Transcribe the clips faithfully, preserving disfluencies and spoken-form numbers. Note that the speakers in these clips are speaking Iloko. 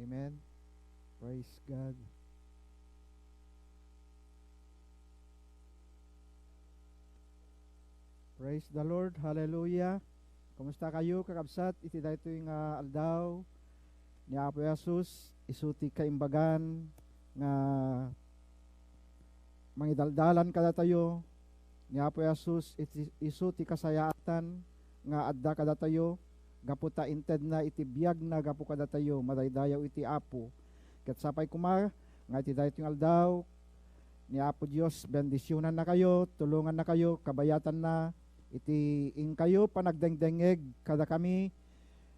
Amen. Praise God. Praise the Lord. Hallelujah. Kumusta kayo, kakabsat, iti daytoy nga aldaw ni Apo Jesus? Isu ti kaimbagan nga mangidaldalan kadatayo ni Apo Jesus, iti, isu ti kasayaatan nga adda kadatayo gapu ta intedna iti biagna gapu kadatayo. Madaydayaw iti Apo. Ket sapay koma nga iti daytoy nga aldaw, ni Apo Dios, bendisionannakayo, tulongannakayo, kabayatanna iti inkayo panagdengdengngeg kadakami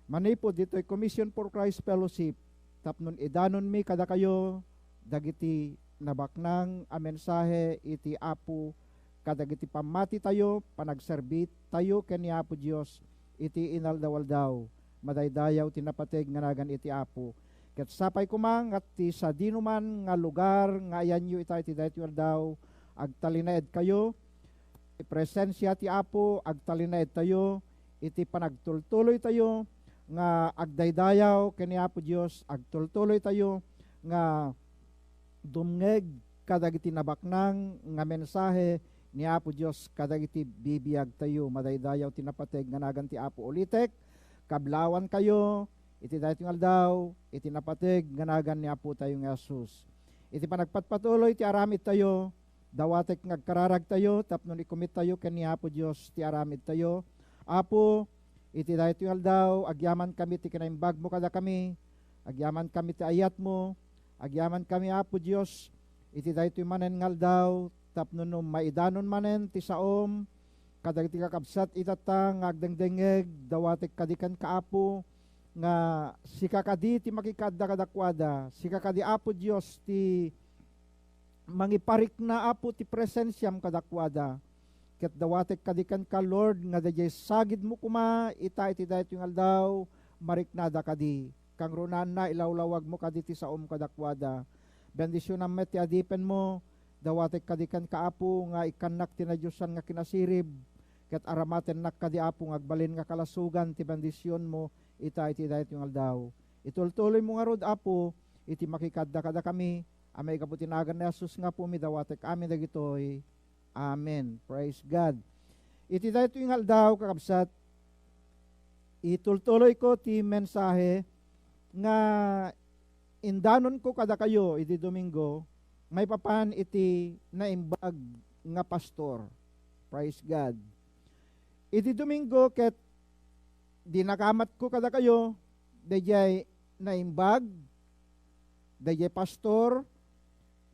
manipud ditoy Commission for Christ Fellowship, tapno idanonmi kadakayo dagiti nabaknang a mensahe iti Apo kadagiti pammatitayo, panagserbitayo ken ni Apo Dios iti inaldaw-aldaw. Madaydayaw ti napateg nga nagan iti Apo. Ket sapay koma nga ti sadinoman nga lugar nga ayanyo ita iti daytoy aldaw, agtalinaedkayo. Ti presensia ti Apo agtalinaedtayo iti panagtultuloytayo nga agdaydayaw ken ni Apo Dios, agtultuloytayo nga dumngeg kadagiti nabaknang nga mensahe ni Apo Dios kadagiti bibiagtayo. Madaydayaw ti napateg nga nagan ti Apo. Ulitek, kablawankayo iti daytoy nga aldaw iti napateg nga nagan ni Apotayo nga Jesus. Iti panagpatpatuloy ti aramidtayo, dawatek nga agkararagtayo tapno ikumittayo ken ni Apo Dios ti aramidtayo. Apo, iti daytoy nga aldaw, agyamankami ti kinaimbagmo kadakami, agyamankami ti ayatmo, agyamankami, Apo Dios, iti daytoy manen nga aldaw, tapno no maidanon manen ti saom kadagiti kakabsat itatta nga agdengdengngeg, dawatek kadi kenka, Apo, nga sika kadi ti makikaadda kadakuada, sika kadi, Apo Dios, ti mangiparikna, Apo, ti presensiam kadakuada. Ket dawatek kadi kenka, Lord, nga daydiay sagidmo koma ita iti daytoy nga aldaw, mariknada kadi. Kangrunanna, ilawlawagmo kadi ti saom kadakuada. Bendisionam met ti adipenmo. Dawatek kadi kenka, Apo, nga ikkannak ti nadiosan nga kinasirib, ket aramatennak kadi, Apo, nga agbalin nga kalasogan ti bendisionmo ita iti daytoy nga aldaw. Itultuloymo ngarud, Apo, iti makikaadda kadakami, a maigapu ti nagan ni Jesus nga Apomi, dawatek amin dagitoy. Amen. Praise God. Iti daytoy nga aldaw, kakabsat, itultuloyko ti mensahe nga indanonko kadakayo idi Domingo maipapan iti naimbag nga pastor. Praise God. Idi Domingo ket dinakamatko kadakayo daydiay naimbag, daydiay pastor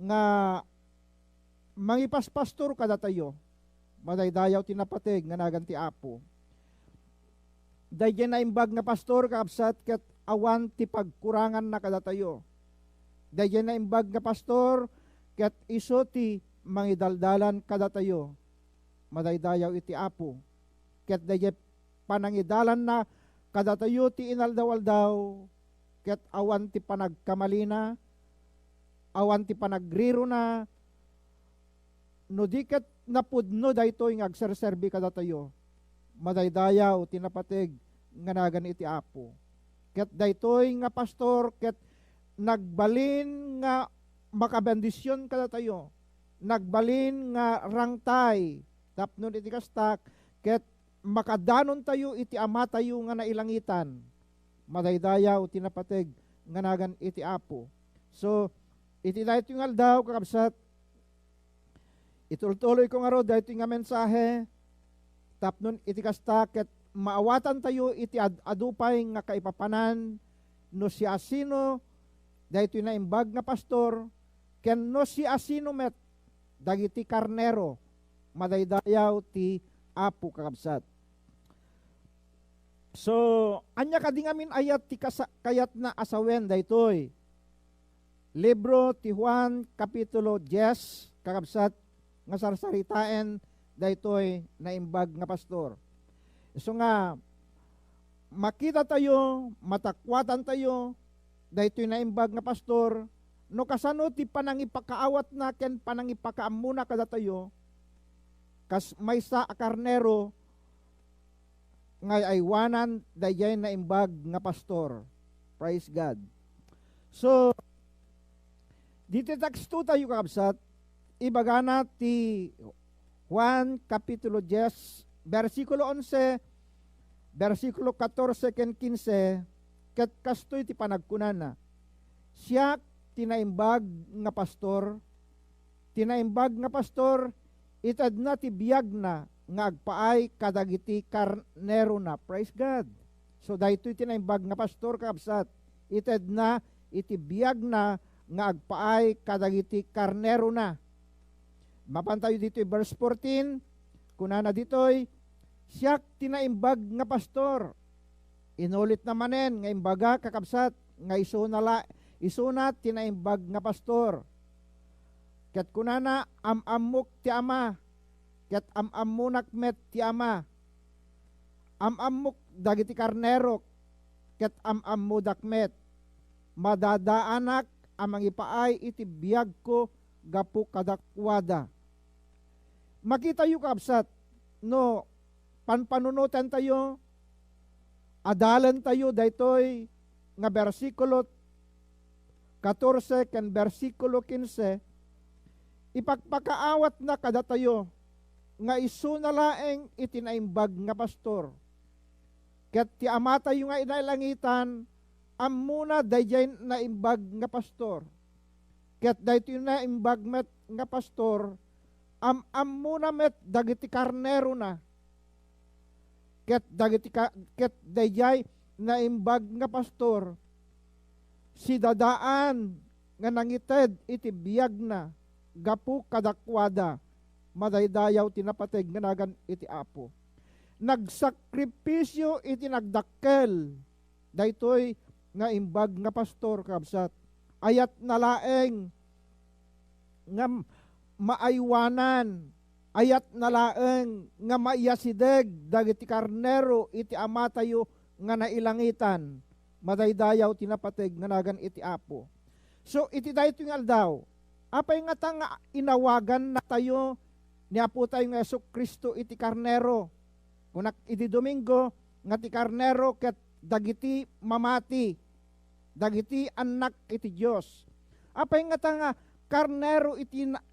nga mangipaspastor kadatayo. Madaydayaw ti napateg nga nagan ti Apo. Daydiay naimbag nga pastor, kakabsat, ket awan ti pagkuranganna kadatayo. Daydiay naimbag nga pastor ket isu ti mangidaldalan kadatayo. Madaydayaw iti Apo. Ket daydiay panangidalanna kadatayo ti inaldaw-aldaw, ket awan ti panagkamalina, awan ti panagrirona, no di ket napudno daytoy nga agserserbi kadatayo, madaydayaw ti napateg nga nagan iti Apo. Ket daytoy nga pastor ket nagbalin nga makabendision kadatayo, nagbalin nga rangtay tapno iti kasta ket makadanontayo iti Amatayo nga nailangitan. Madaydayaw ti napateg nga nagan iti Apo. So, iti daytoy nga aldaw, kakabsat, itultuloyko ngarud daytoy nga mensahe, tapno iti kasta ket maawatantayo iti ad-adu pay nga kaipapanan no siasino daytoy naimbag nga pastor, ken no siasino met dagiti karnero. Madaydayaw ti Apo, kakabsat. So, ania kadi ngamin ayat ti kasa-, kayatna a sawen daytoy? Libro ti Juan, Kapitulo dies, kakabsat, nga sarsaritaen daytoy naimbag nga pastor. Isu nga, makitatayo, matakuatantayo, daytoy naimbag nga pastor, no kasano ti panangipakaawatna ken panangipakaammona kadatayo, kas maysa a karnero nga ay-aywanan daydiay naimbag nga pastor. Praise God. So, ditoy teksto tayo, kakabsat, ibagana ti Juan Kapitulo dies, bersikulo onse, bersikulo katorse ken kinse, ket kastoy ti panagkunana, "Siak ti naimbag nga pastor, ti naimbag nga pastor, itedna ti biagna nga agpaay kadagiti karnerona." Praise God. So, daytoy ti naimbag nga pastor, kakabsat. Itedna iti biagna nga agpaay kadagiti karnerona. Mapan tayo ditoy verse fourteen, kunana ditoy, "Siak ti naimbag nga pastor." Inulitna manen nga imbaga, kakabsat, nga isuna la, isuna ti naimbag nga pastor. Ket kunana, "Am-ammok ti Ama, ket am-ammonak met ti Ama. Am-ammok dagiti karnerok, ket am-ammodak met. Madadaanak a mangipaay iti biagko gapu kadakuada." Makitayo, kabsat, no panpanunotentayo, adalentayo daytoy nga bersikulo katorse ken bersikulo kinse, ipakpakaawatna kadatayo nga isuna laeng iti naimbag nga pastor. Ket ti Amatayo nga nailangitan, ammona daydiay naimbag nga pastor. Ket daytoy naimbag met nga pastor, am-ammona met dagiti karnerona. Ket dagiti ka-, ket daydiay naimbag nga pastor, sidadaan nga nangited iti biagna gapu kadakuada, madaydayaw ti napateg nga nagan iti Apo. Nagsakripisio iti nagdakkel daytoy nga imbag nga pastor, kabsat. Ayatna laeng nga maaywanan, ayatna laeng nga maiyasideg dagiti karnero iti Amatayo nga nailangitan. Madaydayaw ti napateg nga nagan iti Apo. So, iti daytoy nga aldaw, apay ngata nga inawagannatayo ni Apotayo nga Jesu-Cristo iti karnero? Kunak idi Domingo nga ti karnero ket dagiti mamati, dagiti annak iti Dios. Apay ngata nga karnero iti na-,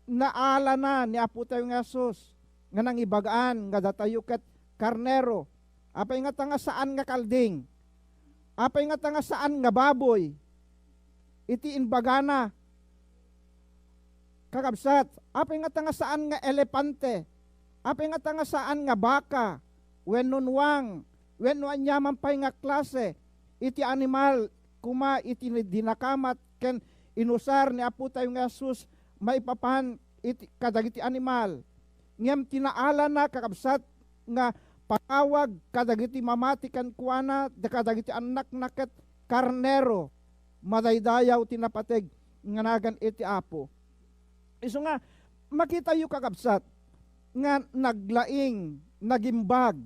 naalana ni Apotayo nga Jesus nga nangibagaan nga datayo ket karnero? Apay ngata nga saan nga kalding? Apay ngata nga saan nga baboy iti imbagana? Kakabsat, apay ngata nga saan nga elepante? Apay ngata nga saan nga baka, wenno nuang, wenno aniaman pay nga klase iti animal koma iti dinakamat ken inusar ni Apotayo nga Jesus maipapan iti, kadagiti animal? Ngem ti naalana, kakabsat, nga pangawag kadagiti mamati kenkuana, da-, kadagiti annakna ket karnero, madaydayaw ti napateg nga nagan iti Apo. Isu nga, makitayo, kakabsat, nga naglaing, nagimbag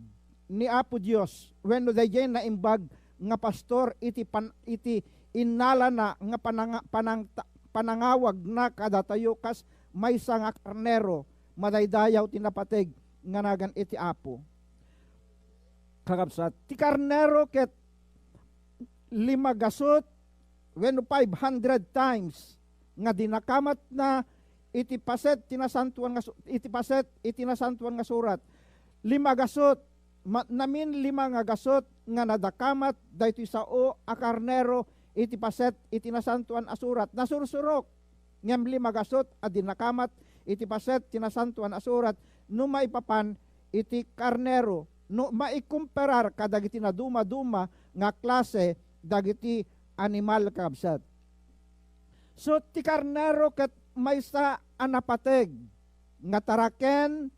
ni Apo Dios wenno daydiay naimbag nga pastor iti pan-, iti innalana nga pananga-, panangta-, panangawagna kadatayo kas maysa nga karnero, madaydayaw ti napateg nga nagan iti Apo. Kakabsat, ti karnero ket lima gasut wenno five hundred times nga dinakamatna iti paset ti nasantuan nga su-, iti paset iti nasantuan nga surat. Lima gasut, ma-, namin lima nga gasut nga nadakamat daytoy sao a karnero iti paset iti nasantuan a surat. Nasursurok, ngem lima gasut a dinakamat iti paset ti nasantuan a surat no maipapan iti karnero, no maikumperar kadagiti nadumaduma nga klase dagiti animal, kakabsat. So, ti karnero ket maysa a napateg nga taraken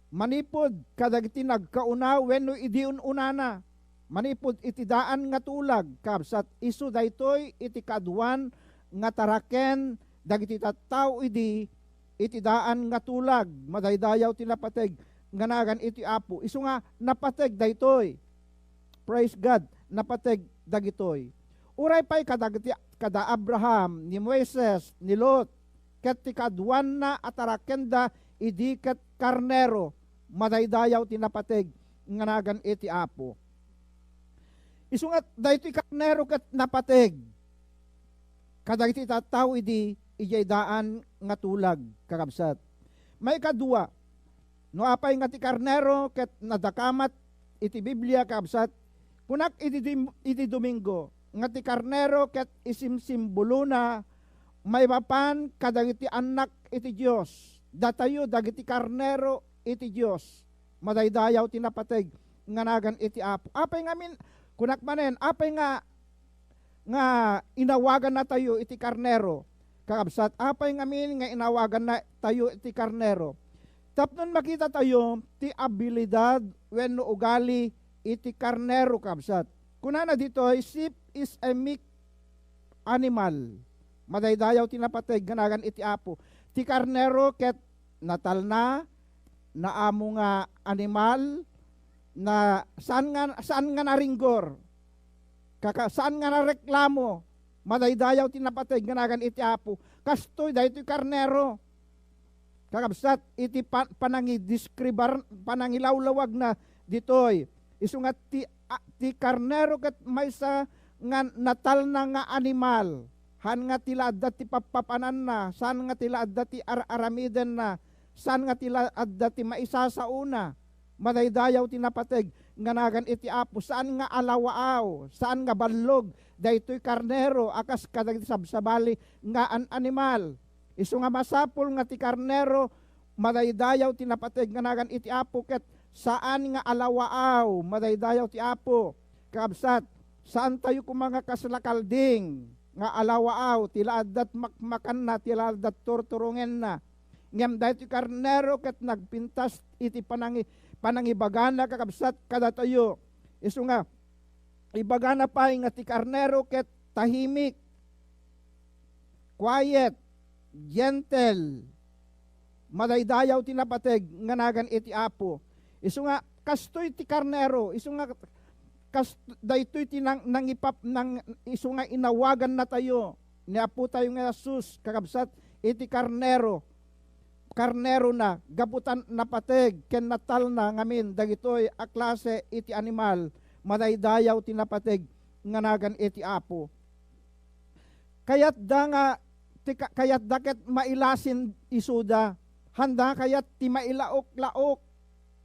manipud kadagiti nagkauna wenno idi un-unana, manipud iti daan nga tulag, kabsat, isu daytoy iti kaaduan nga taraken dagiti tattao idi iti daan nga tulag, madaydayaw ti napateg nga nagan iti Apo. Isu nga napateg daytoy. Praise God, napateg dagitoy. Uray pay kadagiti, kada Abraham, ni Moises, ni Lot, ket ti kaduanna a tarakenda idi ket karnero, madaydayaw ti napateg nga nagan iti Apo. Isu nga daytoy karnero ket napateg, kadagiti tattao idi idiay daan nga tulag, kakabsat. Maikadua, no apay nga ti karnero ket nadakamat iti Biblia, kakabsat, kunak iti dim-, iti Domingo nga ti karnero ket isimsimbolona maipapan kadagiti annak iti Dios. Datayo dagiti karnero iti Dios. Madaydayaw ti napateg nga nagan iti Apo. Apay ngamin, kunak manen, apay nga nga inawagannatayo iti karnero. Kakabsat, apay ngamin nga inawagannatayo iti karnero? Tapno makitatayo ti abilidad wenno ugali iti karnero, kabsat. Kunana ditoy, "Sheep is a meek animal." Madaydayaw ti napateg nga nagan iti Apo. Ti karnero ket natalna, naamo nga animal, na saan nga, saan nga naringgor. Kaka-, saan nga nareklamo, madaydayaw ti napateg nga nagan iti Apo. Kastoy daytoy karnero. Kakabsat, iti pa-, panangideskribar-, panangilawlawagna ditoy. Isu nga ti, a, ti karnero ket maysa nga natalna nga animal. Saan nga ti la adda ti pappapananna, saan nga ti la adda ti ar-aramidenna, saan nga ti la adda ti maisasaona. Madaydayaw ti napateg nga nagan iti Apo, saan nga alawaaw, saan nga ballog daytoy karnero a kas kadagiti sabsabali nga an-animal. Isu nga masapul nga ti karnero, madaydayaw ti napateg nga nagan iti Apo, ket saan nga alawaaw, madaydayaw ti Apo. Kabsat, saantayo koma nga kasla kalding nga alawaaw, ti la addat makmakanna, ti la addat turturongenna. Ngem daytoy karnero ket nagpintas iti panangi-, panangibagana, kakabsat, kadatayo. Isu nga, ibagana pay nga ti karnero ket tahimik, quiet, gentle, madaydayaw ti napateg nga nagan iti Apo. Isu nga, kastoy ti karnero, isu nga, kas-, daytoy ti nang-, nangipap-, nang-, isu nga inawagannatayo ni Apotayo nga Jesus, kakabsat, iti karnero, karnerona, gapu ta napateg ken natalna ngamin dagitoy a klase iti animal, madaydayaw ti napateg nga nagan iti Apo. Kayatda nga, ti ka-, kayatda ket mailasin isuda, sanda kayat ti mailaok-laok.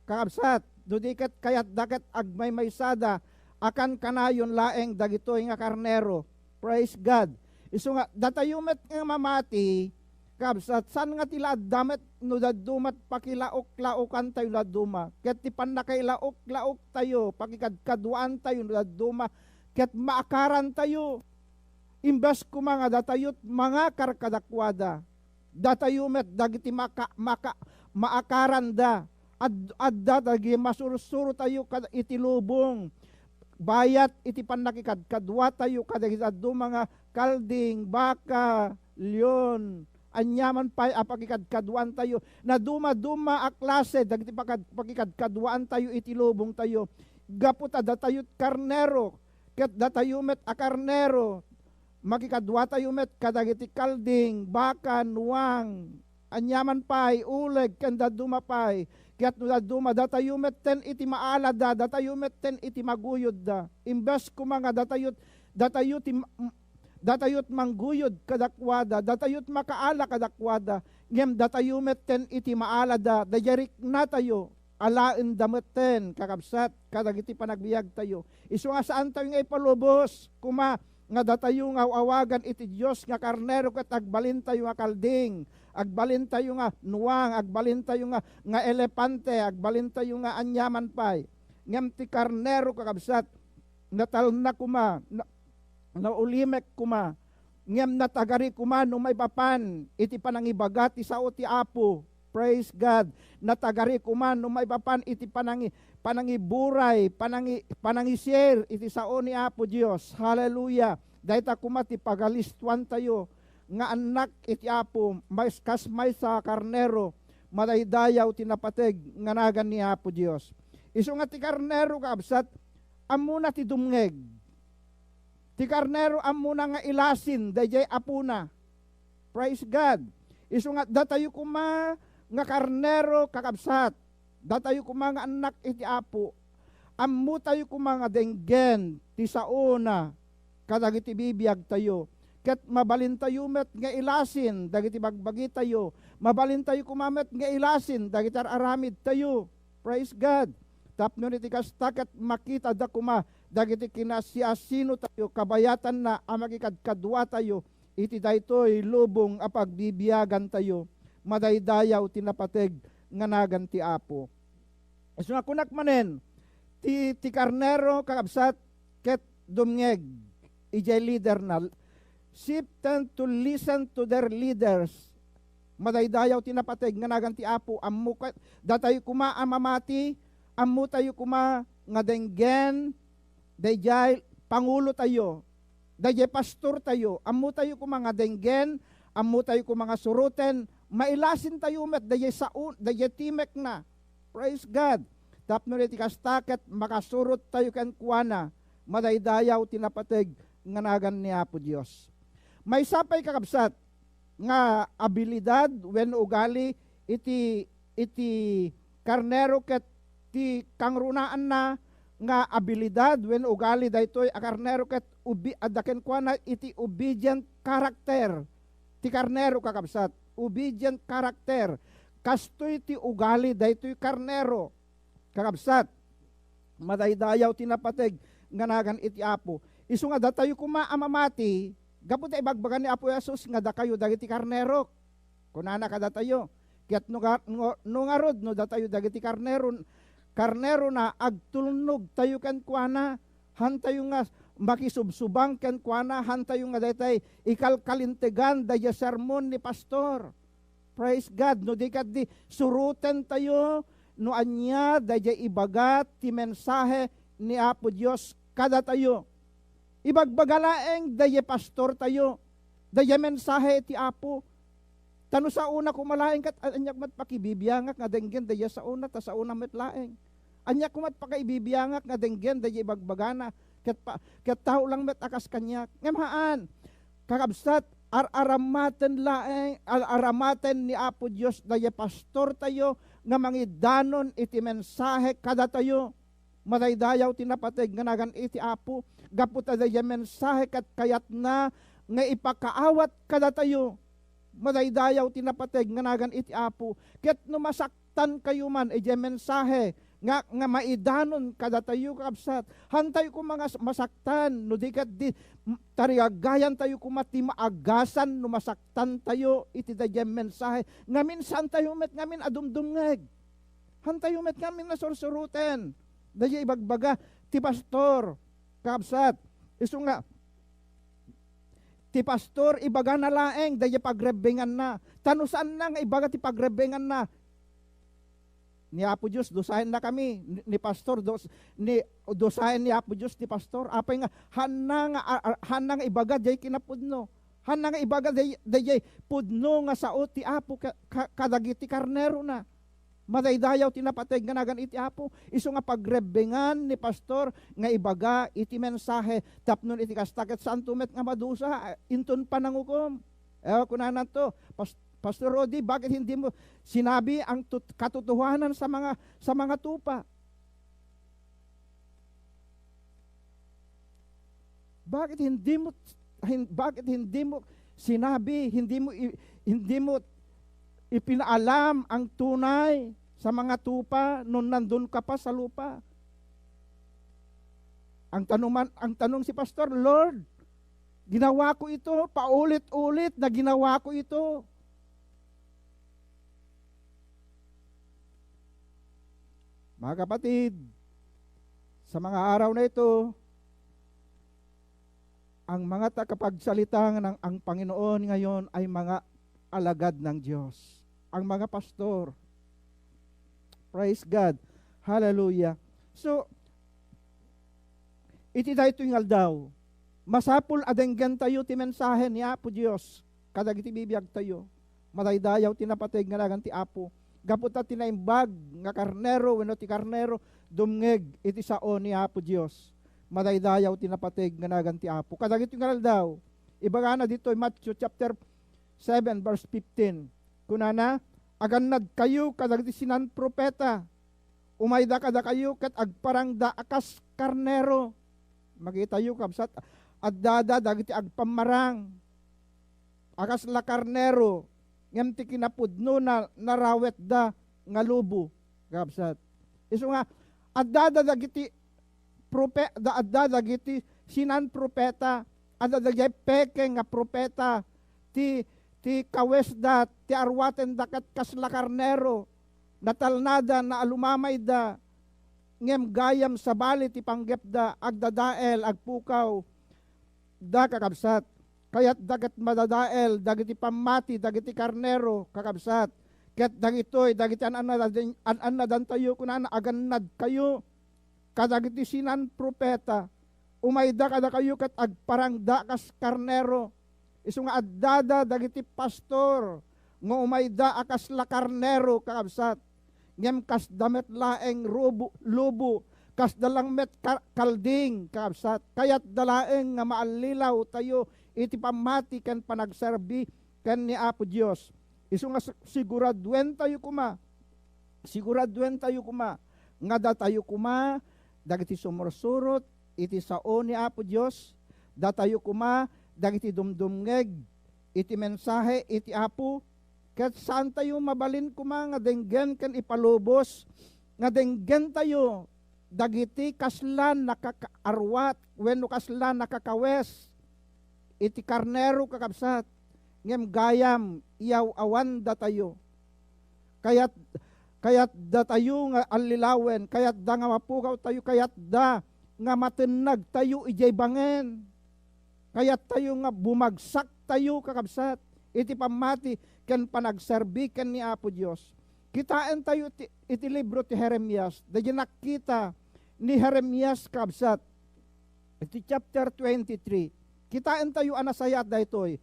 Kakabsat, no di ket kayatda ket agmaymaysada a kankanayon laeng dagitoy nga karnero. Praise God. Isu nga, datayo met nga mamati, kabsat, saan nga ti la adda met no dadduma ti pakilaok-laokantayo dadduma. Ket ti pannakailaok-laoktayo, pakikadkaduaantayo no dadduma, ket maakarantayo. Imbes koma nga datayo ti mangakar kadakuada, datayo met dagiti maka-, maka-, maakaranda. Ad-, adda dagiti masursurotayo kad-, iti lubong. Bayat iti pannakikadkaduatayo kadagiti dadduma nga kalding, baka, leon, aniaman pay a pakikadkaduantayo. Nadumaduma a klase dagiti pakad-, pakikadkaduaantayo iti lubongtayo. Gapu ta datayo ti karnero, ket datayo met a karnero, makikaduatayo met kadagiti kalding, baka, nuang, aniaman pay, uleg, ken dadduma pay. Ket no dadduma, datayo metten iti maalada, datayo metten iti maguyodda. Imbes koma nga datayo, datayo ti ma-, datayo ti mangguyod kadakuada, datayo ti makaala kadakuada, ngem datayo metten iti maalada, daydiay riknatayo, alaenda metten, kakabsat, kadagiti panagbiagtayo. Isu nga saantayo nga ipalubos koma nga datayo nga aw-awagan iti Dios nga karnero ket agbalintayo nga kalding, agbalintayo nga nuang, agbalintayo nga, nga elepante, agbalintayo nga aniaman pay. Ngem ti karnero, kakabsat, natalna koma, na-, naulimek koma, ngem natagari koma no maipapan iti panangibaga ti sao ti Apo. Praise God. Natagari koma no maipapan iti panangi-, panangiburay, panangi-, panangi-share iti sao ni Apo Dios. Hallelujah. Dayta koma ti pagalistuantayo nga annak iti Apo, mais-, kas maysa a karnero, madaydayaw ti napateg nga nagan ni Apo Dios. Isu nga ti karnero, kaabsat, ammona ti dumngeg. Ti karnero ammona nga ilasin daydiay apona. Praise God. Isu nga datayo koma nga karnero, kakabsat. Datayo koma nga annak iti Apo. Ammotayo koma nga denggen ti saona kadagiti bibiagtayo. ket mabalintayo met nga ilasin dagiti bagbagitayo. Mabalintayo koma met nga ilasin dagiti ar-aramidtayo. Praise God. Tapno iti kasta, ket makitada koma dagiti kinasiasinotayo, kabayatanna a makikadkaduatayo iti daytoy lubong a pagbibiagantayo. Madaydayaw ti napateg nga nagan ti Apo. Isu nga kunak manen, ti, ti karnero, kakabsat, ket dumngeg idiay leaderna. Sheep tend to listen to their leaders. Madaydayaw ti napateg nga nagan ti Apo. Ammo ka-, datayo koma a mamati, ammotayo koma nga denggen daydiay pangulotayo, daydiay pastortayo, ammotayo koma nga denggen, ammotayo koma nga suroten, mailasintayo met daydiay sao, daydiay timekna. Praise God. Tapno iti kasta, ket makasurottayo kenkuana. Madaydayaw ti napateg nga nagan ni Apo Dios. Maysa pay, kakabsat, nga abilidad wenno ugali iti, iti karnero ket ti kangrunaanna nga abilidad wenno ugali daytoy a karnero ket ubi-, adda kenkuana iti obedient character ti karnero, kakabsat. Obedient character. Kastoy ti ugali daytoy karnero. Kakabsat, madaydayaw ti napateg nga nagan iti Apo. Isu nga datayo koma a mamati, gapu ta ibagbaga ni Apo Jesus nga dakayo dagiti karnerok. Kunana kadatayo, ket no ga-, no, no ngarud no datayo dagiti karnero, karnerona, agtulnogtayo kenkuana, hantayo nga makisubsubang kenkuana, hantayo nga daytay ikalkalintegan daydiay sermon ni pastor. Praise God. No di ket di, surotentayo no ania daydiay ibaga ti mensahe ni Apo Dios kadatayo. Ibagbaga laeng daydiay pastortayo daydiay mensahe ti Apo. Ta no saona koma laeng ket, aniak met pakibibiangak nga denggen daydiay saona, ta saona met laeng. Aniak koma met pakaibibiangak nga denggen daydiay ibagbagana, ket pa-, ket tao lang met a kas kaniak. Ngem haan, kakabsat, ar-aramaten laeng, ar-aramaten ni Apo Dios daydiay pastortayo nga mangidanon iti mensahe kadatayo. Madaydayaw ti napateg nga nagan iti Apo, gapu ta daydiay mensahe ket kayatna nga ipakaawat kadatayo. Madaydayaw ti napateg nga nagan iti Apo, ket no masak-, tankayo man idiay mensahe nga, nga maidanon kadatayo, kakabsat. Hantayo koma nga s-, masaktan, no di ket di, m-, tarigagayantayo koma ti maagasan no masaktantayo iti daydiay mensahe. Ngamin, saantayo met ngamin a dumdumngeg. Hantayo met ngamin a sursuroten daydiay ibagbaga ti pastor, kakabsat. Isu nga, ti pastor, ibagana laeng daydiay pagrebbenganna. Ta no saanna nga ibaga ti pagrebbenganna, ni Apo Dios, dusaenna kami. Ni, ni pastor, dus-, ni, dusaen ni Apo Dios ni pastor. Apay nga, hanna nga, a-, a-, hanna nga ibaga diay kinapudno. Hanna nga ibaga day-, daydiay pudno nga sao ti Apo ka-, ka-, kadagiti karnerona. Madaydayaw ti napateg nga nagan iti Apo. Isu nga pagrebbengan ni pastor nga ibaga iti mensahe. Tapno iti kasta, ket saanto met nga madusa, a, inton panangukom. Eh, kunananto, "Pas-, Pastor Rudy, bakit hindi mo sinabi ang tut-, katotohanan sa mga, sa mga tupa?" Bakit hindi mo, hin-, bakit hindi mo sinabi, hindi mo i-, hindi mo ipinaalam ang tunay sa mga tupa nung nandun ka pa sa lupa? Ang tanuman, ang tanong si pastor, "Lord, ginawa ko ito, paulit-ulit na ginawa ko ito." Mga kapatid, sa mga araw na ito, ang mga tagapagsalita ng, ang Panginoon ngayon ay mga alagad ng Diyos. Ang mga pastor. Praise God. Hallelujah. So, iti daytoy nga aldaw, masapul a denggentayo ti mensahe ni Apo Dios kadagiti bibiagtayo. Madaydayaw ti napateg nga nagan ti Apo. Gapu ta ti naimbag nga karnero wenno ti karnero dumngeg iti sao ni Apo Dios. Madaydayaw ti napateg nga nagan ti Apo. Kadagitoy nga aldaw, ibagana ditoy Matthew chapter seven, verse fifteen. Kunana, "Agannadkayo kadagiti sinan-propeta. Umayda kadakayo ket agparangda a kas karnero." Makitayo, kabsat, addada dagiti agpammarang. a kasla karnero, ngem ti kinapudnona narawetda nga lobo, kakabsat. Isu nga, addada dagiti prope-, da-, adda dagiti sinan-profeta, adda dagiti peke nga profeta, ti, ti kawesda, ti arwatenda ket kasla karnero, natalnada, naalumamayda, ngem gayam sabali ti panggepda, agdadael, agpukaw, da, kakabsat. Kayatda ket madadael dagiti pammati dagiti karnero, kakabsat. Ket dagitoy, dagiti an-annadan-, an-annadantayo, kunana, agannadkayo kadagiti sinan-profeta. Umayda kadakayo ket agparangda a kas karnero. Isu nga addada dagiti pastor nga umayda a kasla karnero, kakabsat. Ngem kasda met laeng rubo-, lobo, kasda lang met ka-, kalding, kakabsat. Kayatda laeng nga maallilawtayo iti pammati ken panagserbi ken ni Apo Dios. Isu nga si-, siguraduentayo koma, siguraduentayo koma nga datayo koma dagiti sumursurot iti sao ni Apo Dios, datayo koma dagiti dumdumngeg iti mensahe iti Apo, ket saantayo mabalin koma nga denggen ken ipalubos nga denggentayo dagiti kasla nakakaarwat wenno kasla nakakawes iti karnero, kakabsat, ngem gayam iyaw-awandatayo. Kayat-, kayatdatayo nga allilawen, kayatda nga mapukawtayo, kayatda nga matennagtayo idiay bangen. Kayattayo nga bumagsaktayo, kakabsat, iti pammati ken panagserbi ken ni Apo Dios. Kitaentayo ti, iti libro ti Jeremias, daydi nakita ni Jeremias, kakabsat, iti chapter twenty-three. Kitaentayo a nasayaat daytoy.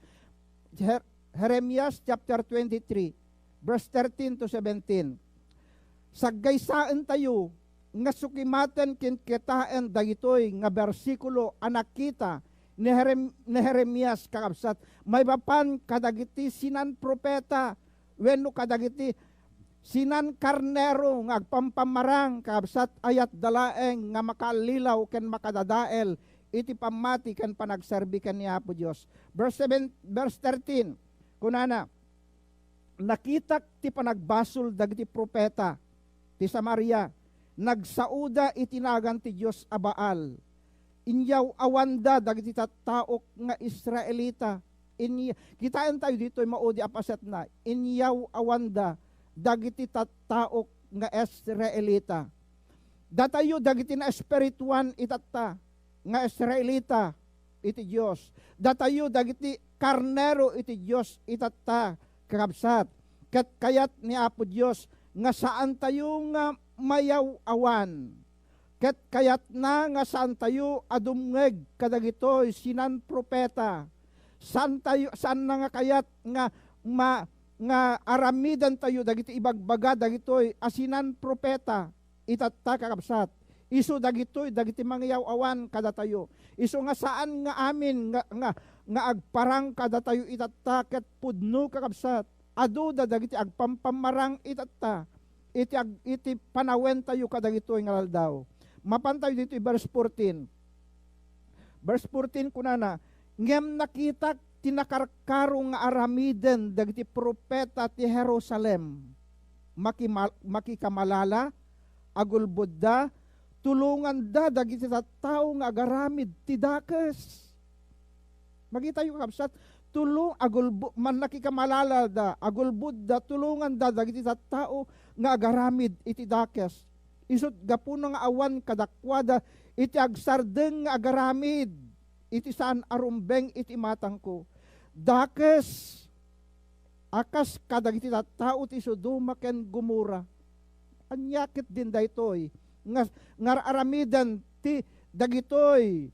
Jer-, Jeremias chapter twenty-three, verse thirteen to seventeen. Saggaysaentayo nga sukimaten ken kitaen dagitoy nga bersikulo a nakita ni Jerem-, ni Jeremias, kakabsat, maipapan kadagiti sinan-profeta wenno kadagiti sinan-karnero nga agpampammarang, kakabsat, kayatda laeng nga makaallilaw ken makadadael iti pammati ken panagserbi ken ni Apo Dios. Verse seven, verse thirteen, kunana, "Nakitak ti panagbasol dagiti profeta ti Samaria, nagsaoda iti nagan ti dios a Baal." Inyaw-awanda dagiti tattaok nga Israelita. Inya-, kitaentayo ditoy maudi a pasetna. Inyaw-awanda dagiti tattaok nga Israelita. Datayo dagiti naespirituan itatta nga Israelita iti Dios. Datayo dagiti karnero iti Dios itatta, kakabsat. Ket kayat ni Apo Dios nga saantayo nga mayaw-awan. Ket kayatna nga saantayo a dumngeg kadagitoy sinan-profeta. Saantayo, saanna nga kayat nga ma-, nga aramidentayo dagiti ibagbaga dagitoy a sinan-profeta itatta, kakabsat. Isu dagitoy dagiti mangiyaw-awan kadatayo. Isu nga saan nga amin nga, nga, nga agparang kadatayo itatta ket pudno, kakabsat. Aduda dagiti agpampammarang itatta iti ag-, iti panawentayo kadagitoy nga aldaw. Mapantayo ditoy verse fourteen. Verse fourteen, kunana, "Ngem nakitak ti nakarkaro nga aramiden dagiti profeta ti Jerusalem. Makima-, makikamalala, agulbodda, tulonganda dagiti tattao nga agaramid ti dakes." Makitayo, kakabsat, tulo-, agulbo-, mannakikamalalada, agulbodda, tulonganda dagiti tattao nga agaramid iti dakes. Isut' gapuna nga awan kadakuada iti agsardeng nga agaramid iti saan a rumbeng iti imatangko. Dakes a kas kadagiti tattao ti Sodoma ken Gomorra. Ania ketdin daytoy nga, nga aramiden ti dagitoy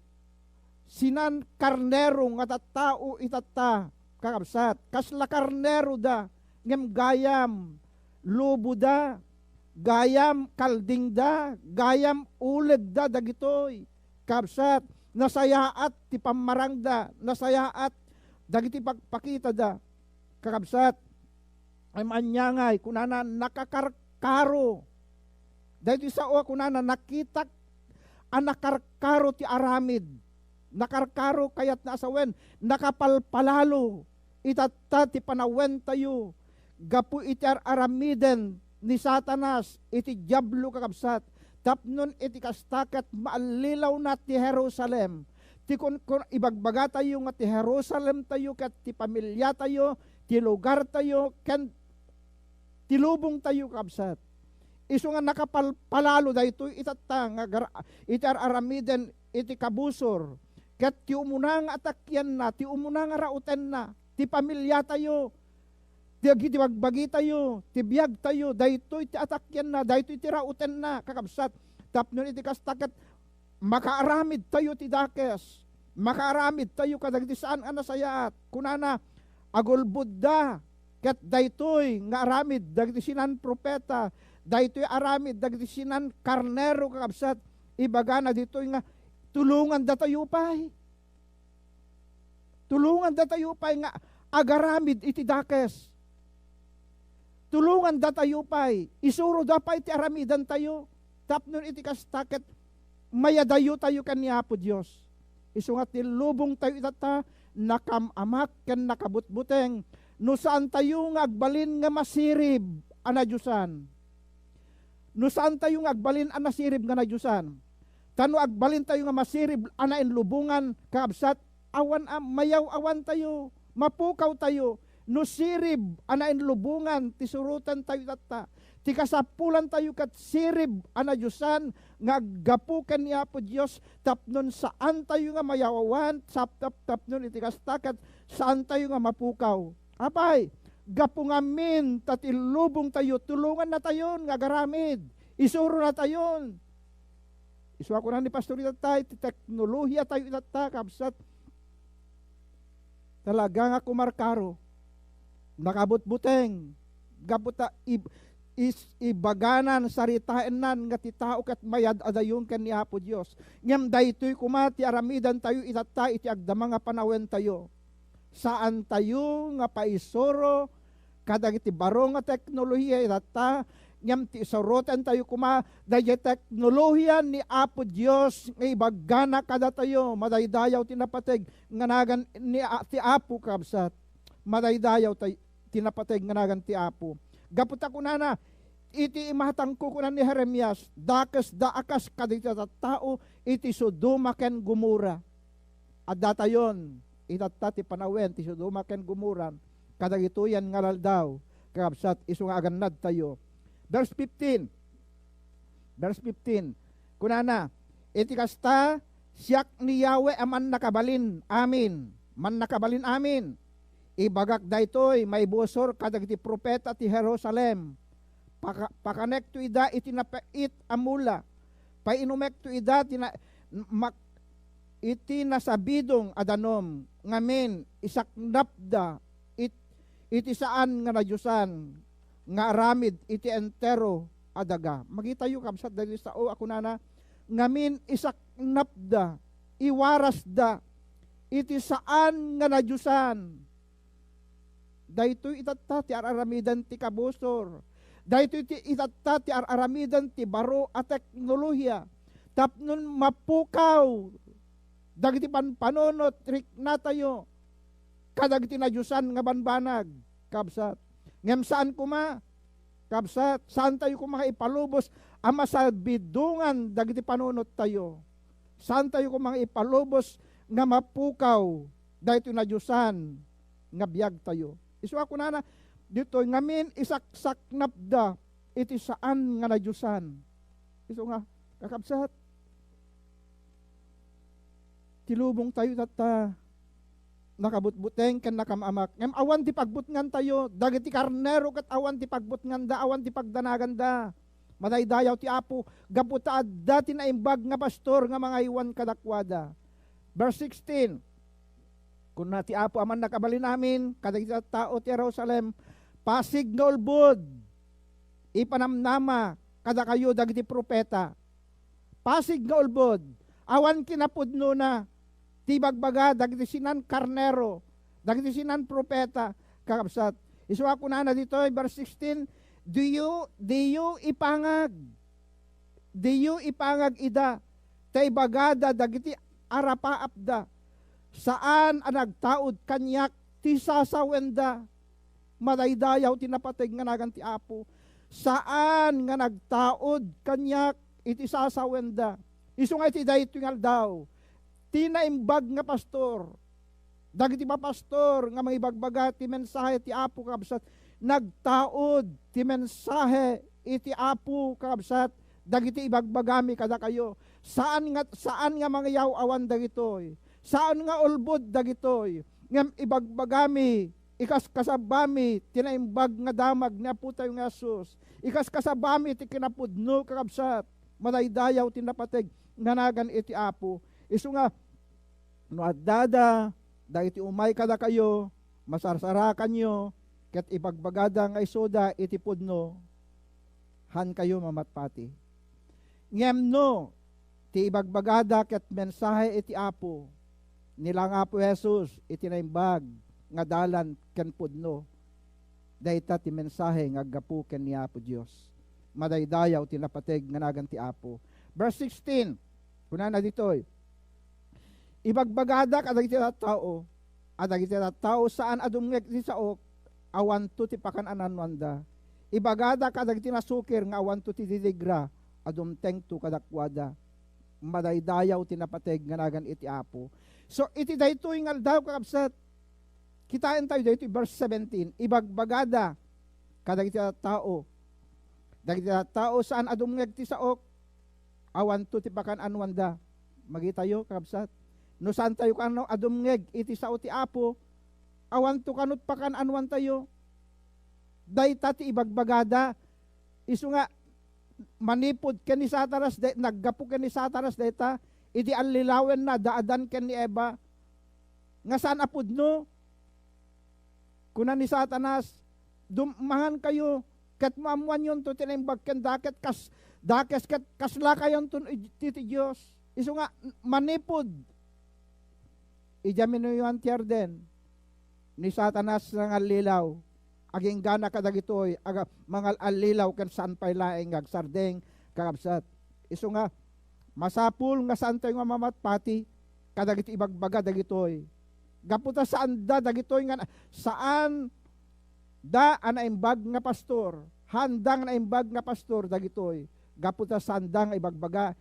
sinan-karnero nga tattao itatta, kakabsat? Kasla karneroda, ngem gayam loboda, gayam kaldingda, gayam ulegda dagitoy, kakabsat. Nasayaat ti pammarangda, nasayaat dagiti pagpakitada, kakabsat. Ay maanyangay, kunana, nakakarkaro. Daytoy sao a kunana, nakitak a nakarkaro ti aramid. Nakarkaro kayatna a sawen, nakapalpalalo. Itatta ti panawentayo gapu iti ar-aramiden ni Satanas, iti Diablo, kakabsat, tapno iti kasta ket maallilawna ti Jerusalem. Ti kun-, kun-, ibagbagatayo nga ti Jerusalem tayo ket ti pamiliatayo, ti lugartayo, ken ti lubongtayo, kakabsat. Isu nga nakapalpalalo daytoy itatta nga agar-, iti ar-aramiden iti kabusor, ket ti umuna nga atakianna, ti umuna nga raotenna, ti pamiliatayo, ti agi-, ti bagbagitayo, ti biagtayo, daytoy ti atakianna, daytoy ti raotenna, kakabsat. Tapno iti kasta ket makaaramidtayo ti dakes, makaaramidtayo kadagiti saan a nasayaat. Kunana, agulbodda, ket daytoy nga aramid dagiti sinan-profeta, daytoy aramid dagiti sinan-karnero, kakabsat, ibagana ditoy nga tulongandatayo pay. Tulongandatayo pay nga agaramid iti dakes. Tulongandatayo pay, isuroda pay ti aramidantayo. Tapno iti kasta ket mayadayotayo ken ni Apo Dios. Isu nga ti lubongtayo itatta, nakam-amak ken nakabutbuteng no saantayo nga agbalin nga masirib a nadiosan. No saantayo nga agbalin a nasirib nga nadiosan. Ta no agbalintayo nga masirib a nainlubongan, kakabsat, awan a mayaw-awantayo, mapukawtayo, no sirib a nainlubongan ti surotentayo itatta. Ti kasapulantayo ket sirib a nadiosan nga aggapu ken ni Apo Dios tapnon saantayo nga mayaw-awan, sap-, tap-, tapnon iti kasta ket saantayo nga mapukaw. Apay, gapu ngamin ta ti lubongtayo, tulongannatayon nga agaramid. Isuronatayon. Isu a kuna ni Pastor itatta, ti teknolohiatayo itatta, kabsat. Talaga nga kumarkaro. Nakabutbuteng. Gapu ta ib-, is-, ibaganan, saritaennan nga ti tao ket mayad-adayon ken ni Apo Dios. Ngem daytoy koma ti aramidantayo itatta iti agdama nga panawentayo. Saantayo nga paisuro kadagiti baro nga teknolohia itatta, ngem ti isurotentayo koma daydiay teknolohia ni Apo Dios nga ibaggana kadatayo, madaydayaw ti napateg nga nagan ni A-, ti Apo, kabsat. Madaydayaw tay-, ti napateg nga nagan ti Apo. Gapu ta kunana, iti imatangko, kuna ni Jeremias, dakesda a kas kadagiti tattao iti Sodoma ken Gomorra. Addatayon, itatta ti panawen ti Sodoma ken Gomorra kadagitoyan nga aldaw, kakabsat, isu nga agannadtayo. Verse fifteen. Verse fifteen. Kunana, "Iti kasta, siak ni Yahweh a mannakabalin amin, mannakabalin amin. Ibagak daytoy maibusor kadagiti profeta ti Jerusalem. Paka-, pakanekto ida iti napait a mula. Painumekto ida ti na-, mak-, iti nasabidong a danum, ngamin isaknapda it-, iti saan nga nadiosan nga aramid iti entero a daga." Makitayo, kabsat, dagiti sao a kunana, "Ngamin isaknapda, iwarasda iti saan nga nadiosan." Daytoy itatta ti ar-aramiden ti kabusor. Daytoy ti itatta ti ar-aramiden ti baro a teknolohia. Tapnon mapukaw dagiti panpanunot riknatayo kadagiti nadiosan nga banbanag, kabsat. Ngem saan koma, kabsat, saantayo koma nga ipalubos a masabidongan dagiti panunottayo. Saantayo koma nga ipalubos nga mapukaw daytoy nadiosan nga biagtayo. Isu a kunana ditoy, "Ngamin isaksaknapda iti saan nga nadiosan." Isu nga, kakabsat, ti lubongtayo tatta, nakabutbuteng ken nakam-amak. Ngem awan ti pagbutngantayo, dagiti karnero ket awan ti pagbutnganda, awan ti pagdanaganda. Madaydayaw ti Apo, gapu ta adda ti naimbag nga pastor nga mangaywan kadakuada. Verse sixteen, kuna ti Apo a mannakabalin amin kadagiti tattao ti Jerusalem, "Pasig nga ulbod, ipanamnama kadakayo dagiti profeta." Pasig nga ulbod, awan kinapudnona ti ibagbaga dagiti sinan-karnero, dagiti sinan-profeta, kakabsat. Isu a kunana ditoy, verse sixteen, "Diyo, diyo ipangag, diyo ipangag ida, ta ibagada dagiti arapaapda, saan a nagtaud kaniak ti sasawenda. Madaydayaw ti napateg nga nagan ti Apo. Saan nga nagtaud kaniak iti sasawenda. Isu nga iti daytoy nga aldaw, ti naimbag nga pastor, dagiti mapastor nga mangibagbaga ti mensahe ti Apo, kakabsat, nagtaud ti mensahe iti Apo, kakabsat, dagiti ibagbagami kadakayo. Saan nga, saan nga mangiyaw-awan dagitoy. Saan nga ulbod dagitoy. Ngem ibagbagami, ikaskasabami ti naimbag nga damag ni Apotayo nga Jesus. Ikaskasabami ti kinapudno, kakabsat. Madaydayaw ti napateg nga nagan iti Apo. Isu nga, no addada dagiti umay kadakayo, masarsarakanyo, ket ibagbagada nga isuda iti pudno, hankayo mamatpati. Ngem no ti ibagbagada ket mensahe iti Apo, ni la nga Apo Jesus iti naimbag nga dalan ken pudno, dayta ti mensahe nga aggapu ken ni Apo Dios. Madaydayaw ti napateg nga nagan ti Apo. Verse sixteen, kunana ditoy, Ibagbagada kadagiti tattao, a dagiti tattao saan a dumngeg iti saok, awanto ti pakan-anuanda. Ibagada kadagiti nasukir nga awanto ti didigra a dumtengto kadakuada. Madaydayaw ti napateg nga nagan iti Apo. So, iti daytoy nga aldaw, kakabsat, kitaentayo daytoy verse seventeen, ibagbagada kadagiti tattao, dagiti tattao saan a dumngeg ti saok, awanto ti pakan-anuanda. Magitayo, kakabsat. No saantayo kano a dumngeg iti sao ti Apo, awanto kano ti pakan-anuantayo. Dayta ti ibagbagada. Isu nga, manipud ken ni Satanas, day-, naggapu ken ni Satanas dayta, iti allilawenna da Adan ken ni Eva, nga saan a pudno. Kuna ni Satanas, "Dum-, mangankayo, ket maammoanyonto ti naimbag ken daket kas-, dakes ket kaslakayonton iti, ti Dios." Isu nga, manipud idiay minuyoan ti arden, ni Satanas nangallilaw. Aginggana kadagitoy, aga-, mangal-allilaw ken saan pay laeng nga agsardeng, kakabsat. Isu nga, masapul nga saantayo nga mamatpati kadagiti ibagbaga dagitoy. Gapu ta saanda dagitoy nga na-, saan da a naimbag nga pastor. Haanda nga naimbag nga pastor dagitoy. Gapu ta saanda nga ibagbaga,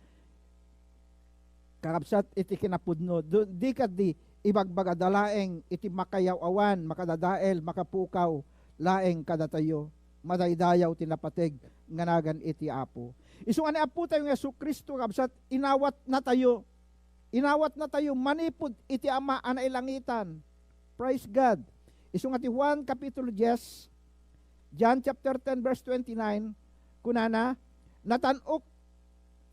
kakabsat, iti kinapudno. Du-, di kadi ibagbagada laeng iti makayaw-awan, makadadael, makapukaw laeng kadatayo. Madaydayaw ti napateg nga nagan iti Apo. Isu nga ni Apotayo nga Jesu-Cristo, kakabsat, inawatnatayo. Inawatnatayo manipud iti Ama a nailangitan. Praise God. Isu nga ti Juan Kapitulo dies, John chapter ten, verse twenty-nine, kunana, "Natan-ok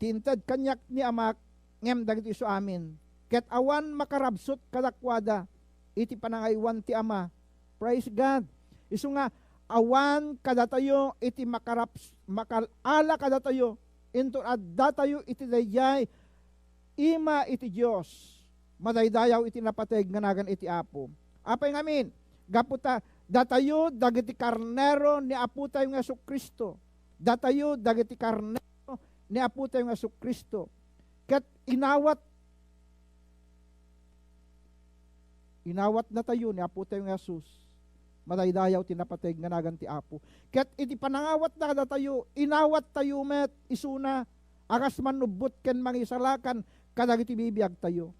ti inted kaniak ni Amak, ngem dagitoy isu amin, ket awan makarabsut kadakuada iti panangaywan ti Ama." Praise God. Isu nga, awan kadatayo iti makarabs-, makal-ala kadatayo, inton addatayo iti daydiay ima iti Dios. Madaydayaw iti napateg nga nagan iti Apo. Apay ngamin, gapu ta datayo dagiti karnero ni Apotayo nga Jesu-Cristo. Datayo dagiti karnero ni Apotayo nga Jesu-Cristo. Ket inawat, inawatnatayo ni Apotayo nga Jesus. Madaydayaw ti napateg nga nagan ti Apo. Ket iti panangawatna kadatayo, inawattayo met isuna a kas mannubbot ken mangisalakan kadagiti bibiagtayo.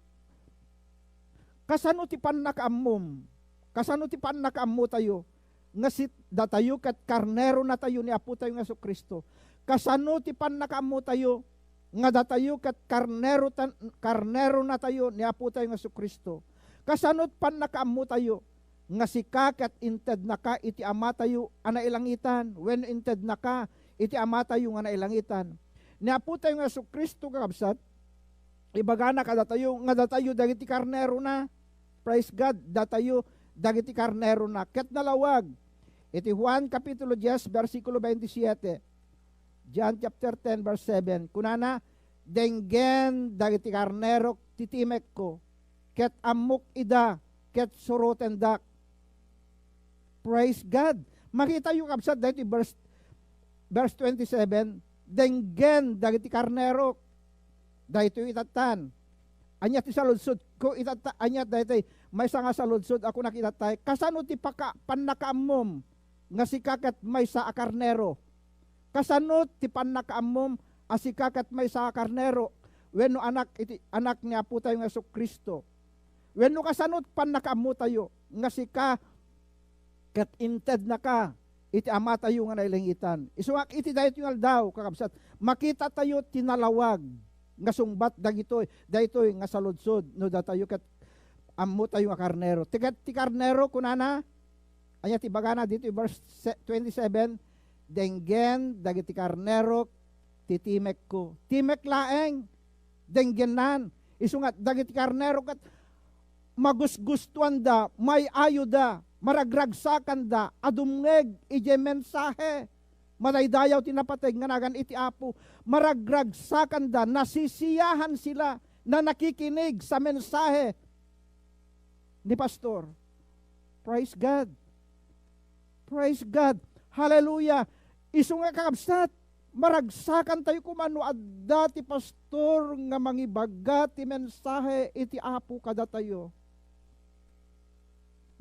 Kasano ti pannakaammom? Kasano ti pannakaammotayo nga sit-, datayo ket karneronatayo ni Apotayo nga Jesu-Cristo? Kasano ti pannakaammotayo nga datayo ket karnero tan-, karneronatayo ni Apotayo nga Jesu-Cristo? Kasano ti pannakaammotayo nga sika ket intednaka iti Amatayo a nailangitan, wenno intednaka iti Amatayo nga nailangitan? Ni Apotayo nga Jesu-Cristo, kakabsat, ibagana kadatayo nga datayo dagiti karnerona. Praise God, datayo dagiti karnerona. Ket nalawag iti Juan Kapitulo dies, bersikulo twenty-seven, John chapter ten, verse seven, kunana, "Denggen dagiti karnerok ti timekko, ket ammok ida, ket surotendak." Praise God. Makitayo, kabsat, daytoy verse, verse twenty-seven, "Denggen dagiti karnerok." Daytoy itattan. Ania ti saludsodko itatta-, ania daytoy maysa nga saludsod a kunak itattay? Kasano ti paka-, pannakaammom nga sika ket maysa a karnero? Kasano ti pannakaammom a sika ket maysa a karnero wenno anak iti, anak ni Apotayo nga Jesu-Cristo? Wenno kasano ti pannakaammotayo nga sika ket intednaka iti Amatayo nga nailangitan. Isu nga iti daytoy nga aldaw, kakabsat, makitatayo ti nalawag nga sungbat dagitoy, daytoy nga saludsod no datayo ket ammotayo nga karnero. Ti ket ti karnero, kunana, ania ti bagana ditoy verse se-, twenty-seven, "Denggen dagiti karnerok ti timekko." Timek laeng, denggennan. Isu nga dagiti karnero ket magusgustoanda, may-ayoda, maragragsakanda a dumngeg idiay mensahe. Madaydayaw ti napateg nga nagan iti Apo. Maragragsakanda, nasisiyahan sila, na nakikinig sa mensahe ni Pastor. Praise God. Praise God. Hallelujah. Isu nga, kakabsat, maragsakantayo koma no adda ti pastor nga mangibaga ti mensahe iti Apo kadatayo.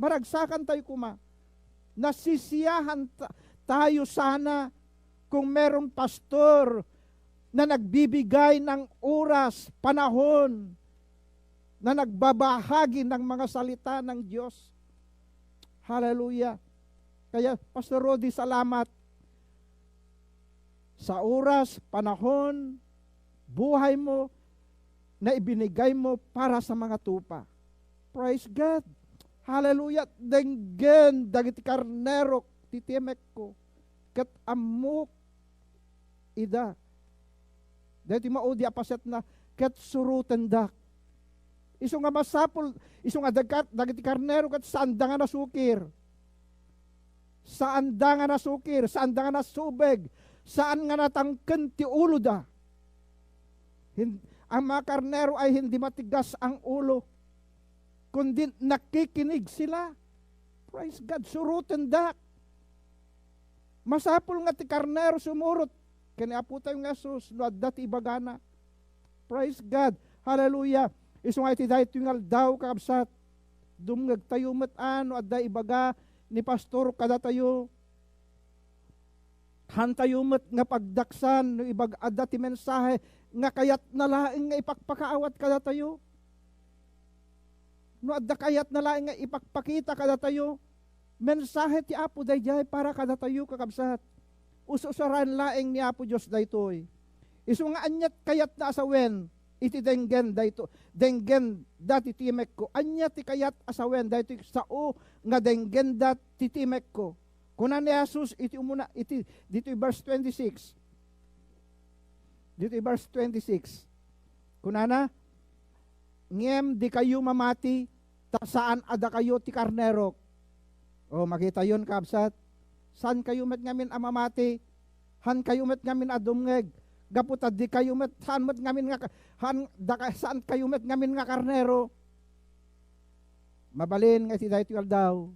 Maragsakantayo koma. Nasisiyahan ta-, tayo sana kung meron pastor na nagbibigay ng oras, panahon, na nagbabahagi ng mga salita ng Diyos. Hallelujah. Kaya, Pastor Rudy, salamat sa oras, panahon, buhay mo na ibinigay mo para sa mga tupa. Praise God. Hallelujah. Denggen dagiti karnerok ti timekko. Ket ammok ida. Daytoy maudi a pasetna, ket surotendak. Isu nga masapul, isu nga dagkat-, dagiti karnero ket saanda nga nasukir. Saanda nga nasukir, saanda nga nasubeg, saan nga natangken ti uloda. Hin-, ang mga karnero ay hindi matigas ang ulo, kundi nakikinig sila. Praise God, surotendak. Masapul nga ti karnero sumurot ken ni Apotayo nga Jesus no adda ti ibagana. Praise God. Hallelujah. Isu nga iti daytoy nga aldaw, kakabsat, dumngegtayo met a no adda ibaga ni pastor kadatayo. Hantayo met nga pagdaksan no ibag-, adda ti mensahe nga kayatna laeng nga ipakpakaawat kadatayo. No adda kayatna laeng nga ipakpakita kadatayo, mensahe ti Apo daydiay para kadatayo, kakabsat. Us-usaren laeng ni Apo Dios daytoy. Isu nga aniat kayatna a sawen iti denggen dayto-, denggen dati timekko. Ania ti kayat a sawen daytoy sao nga denggenda ti timekko? Kuna ni Jesus iti umuna, iti, ditoy verse twenty-six. Ditoy verse twenty-six. Kunana, "Ngem dikayo mamati, ta saan a dakayo ti karnerok." O, makitayon, kabsat. Saan kayo met ngamin a mamati? Han kayo met ngamin a dumngeg? Gapu ta di kayo met, saan met ngamin nga ka-, han, daka-, saan kayo met ngamin nga karnero? Mabalin nga iti daytoy aldaw,